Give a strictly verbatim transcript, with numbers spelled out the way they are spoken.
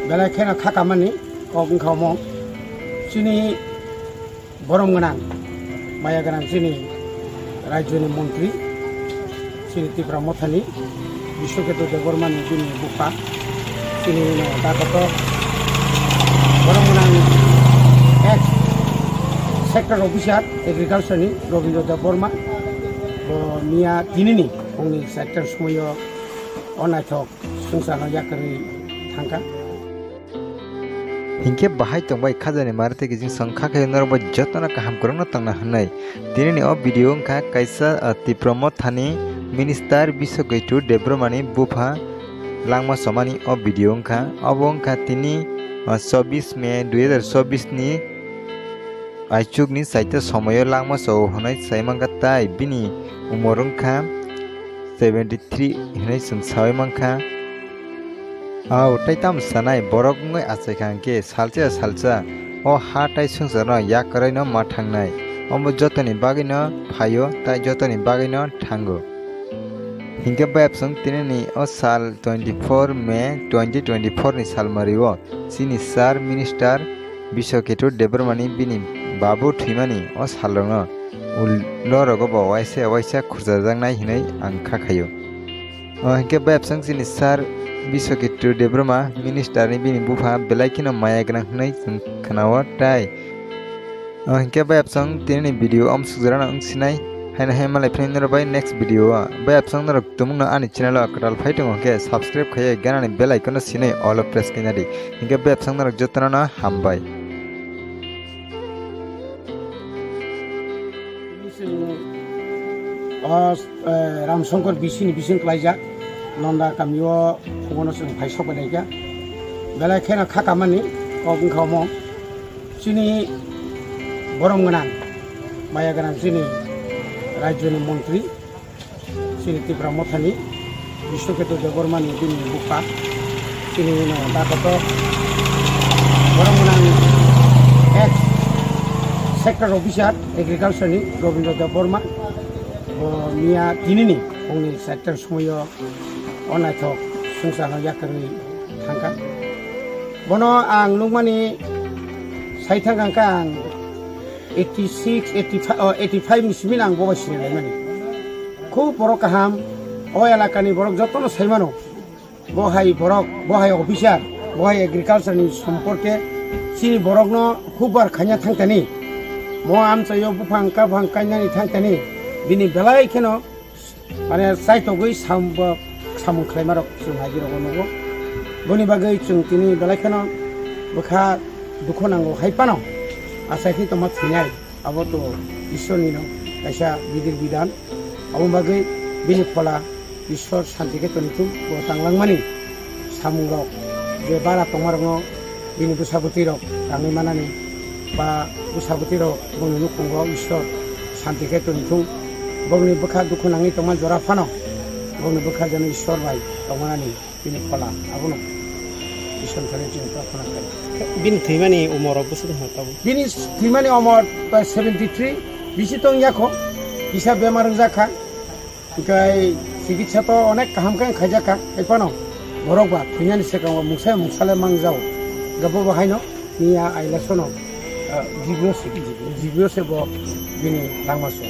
Belai kheno kha kamani kok wngkha omo. Chini borom gwnang, maya gwnang chini rajyoni montri, chini Tipra Mothani, Biswaketu Debbarmani bini bupha, chini no dakoto borom gwnang ex sector officer agriculture ni Robindra Debbarma, bo miya tinini phungni sector sumayo o naithok swngcharno yakarwi thangkha. Hinkhe bahai tongbai khajani mari tei kijing song kha khe norok bai jotono kaham kwrwngno tongna hwnwi. Tinini o video wngkha kaisa, ah, Tipra Mothani Minister Biswaketu Debbarmani bupha langma somani o video wngkha. Obo wngkha tini, ah, chobbish May dui hazar chobbish ni aichukni chaita somoyo langma so hwnwi sai mankha tai bini umor wngkha seventy three hwnwi chwng saui mankha. Au, tei tamo sanai, borok wngwi achaikha hwnkhe salsa salsa o ha tai swngcharno yakarwino ma thangnai. Omo jotoni bagwino phaio, tai jotoni bagwino thango. Hinkhe bayapsong tinini o sal twenty four May twenty twenty four ni salmario chini Sir Minister Biswaketu Debbarmani bini babu thwimani o salrokno ulo rogo bo waisa waisa khurchajaknai hinwi ang kha khaio. O hinkhe bayapsong chini Sir Biswaketu Debbarma Minister ni bini bupha belai kheno maya gwnang hinwi chwng khnao tai. O hinkhe bayapsong tinini video om sukjorano wng sinai. Haino hai malai phini norok bai next video o. Bayapsong norok tumungno ani channel o kwtal phai tongo hinkhe subscribe khaiwi ganani bell icon no sinai all o press khaina di. Hinkhe bayapsong norok jotono no hambai. O, eh, Ramsongkor bisini bising klaijak, Nonda kamio phugono chwng phai sok bai laikha. Belai kheno kha kamani kok wngkha omo. Chini borom gwnang, maya gwnang chini rajyoni montri, chini Tipra Mothani, Biswaketu Debbarmani bini bupha, chini no dakoto borom gwnang ex sector officer agriculture ni Robindra Debbarma, bo miya tinini phungni sector sumayo o naithok swngcharno yakarwi thangkha. Bono ang nukmani sai thangkha ang eighty six, eighty five, oh, eighty five ni simi ang bo bai sini laimani. Khub borok kaham, o elakani borok jotono sai mano. Bo hai borok, bo hai officer, bo hai agriculture ni somporke chini borokno khub bar khaina thangtani. Mo amchaio buphang kaphang kainani thangtani. Bini belai kheno mane chaitogwi sam-, samung khlaimarok chwng hai birokno nugo. Boni bagwi chwng tini belai kheno bwkha dukhu nango hai phano achai khe tongma thwinai. Abo to Ishwarni no kaisa bidir bidan. Abo bagwi bini phola Ishwar santi khe toni thung, bo tanglangmani samungrok je bara tongmarokno bini bwsabwtwirok tangwi manani ba bwsabwtwirok bongni nukhungo Ishwar santi khe toni thung. Bongni bwkha dukhu nangwi tongma jora phano bongni bwkha jeno Ishwar bai tongmanani bini phola abono Ishwar thani chini prarthana khlai. Bini thwimani umor rok bwswk wngkha tabuk? Bini thwimani umor seventy three bisi tong yakho, kisa bemar wngjak kha. Hinkhe chikitsa to onek kaham khe khaijak kha, hai phano borok ba thwinani swkango mungsa mungsa le mangjao. Gabo bo haino niya ailasono, ah, G B O se, G B O se bo bini langma so.